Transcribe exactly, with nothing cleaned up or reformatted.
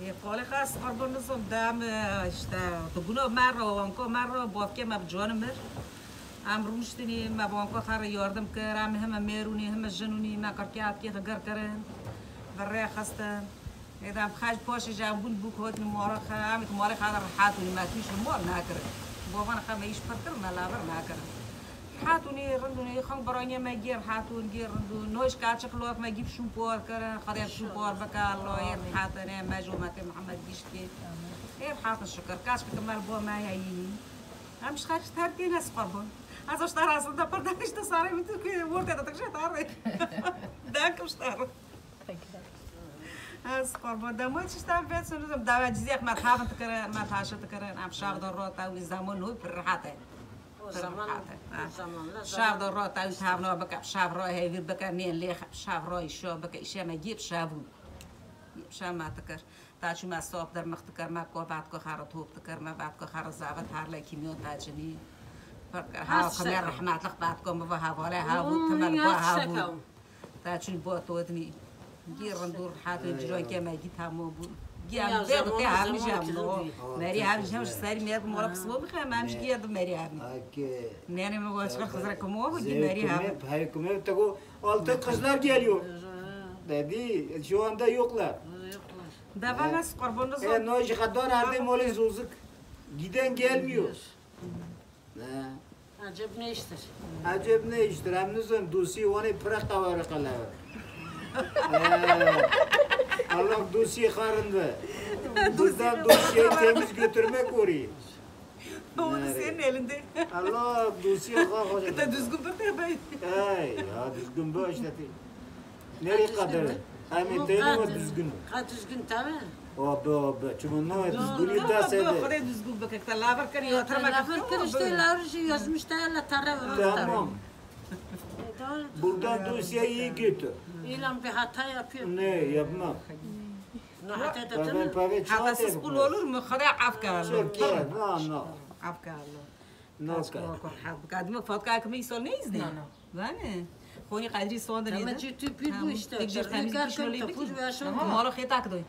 Ê, xalê xas qurban nizam, dem, e, işte, tu guna me re, wanka me re, bavkê me bi ciwan mir. Em rûniştinî, me wanka xwe re yardim kir, em heme mêrûnî, heme jinûnî, me qirkê etkê xwe gir kirin, bi rê xistin. Ê, dem xej paşê ji em bûn bûk hatin mala xwe, em malê xwe re rehat bûn, me tûş li mal nakirin. Bavan xwe me îş pir kir, me laver nakirin. Hatûnî rindûnî, xang baraniye me gêr hatûn, gêr rindûn. Noj kaçik lok me gî şûn por kirin, Xwedê şûn por bike, Allah ê hatine, me ji umetê Muhammed giştî. Ê hatin şikir, kaçik kemel bo me ya yî. Em ji xaç ter têne sqor bûn. Ez o ştar aslında pir danişte sare mi tu ki worte da tıkşe tarre. Dankim ştar. Ez sqor bûn. Demo çiştan bet sunuzum. Dawa cizek me thavin tikirin, me taşı tikirin. Em şav da rota, wî zaman nû pir rahat e. O zaman, o zamanlar şav da rota, wî thavna bike, şav ra hevîr bike, nên lê şav ra işa bike, işe me gîp şavû. Şav me tikir. Ta çû me sop der mix tikir, me ko vatko xara top tikir, me vatko xara zavet har le kîmyon ta çinî. Pir kir, ha, kime rahmetlik vatko, mi va havale ha bû, temel va ha bû. Ta çûn bo todinî. Gî rindû rehat û cîrankê me gî tamam bû. Gî em vê dike hemî jî em no. Merî hemî jî hem ji serî mêr bi mora qismo bixe, em hemî jî gî di merî hemî. Nene mi başka xizre kumo, gî merî hemî. Hayır, kume, te go, altı kızlar geliyor. Dedi, şu anda yoklar. Dava nas qurbanı zor. E, no, ji xedan erdê molê zozuk. Giden gelmiyor. Ne? Acep ne iştir? Acep ne iştir? Em nizin dosî wanê pire qewere qelewe. Ee, Allah dosî xarin ve. Buradan dosyayı temiz götürmek orayı. Onu senin elinde. Allah dosî xwe xwe. Te düzgün bir de ben. Ey, ya düzgün bu işte. Nereye kadar? Hem teyni ve düzgün. Ka düzgün tabii. O be, o be. Çünkü ne düzgün iddia sede. Xwedê düzgün bike. Te laver kir ya, te laver kir işte, laver şey yazmış da la tara. Tamam. Buradan dosyayı iyi götür. İlan bir hata yapıyor. Ne yapma? Ne hata da tamam. Hatasız kul olur mu? Xwedê af kar. Çok iyi. No, no. Af kar. No. Kadime fatka kimi sol ne izne? No, no. Vane. Xoni qadri son de ne? Tamam, tu pir bu işte. Tek bir temizlik işini bikir. Mala xetak doy.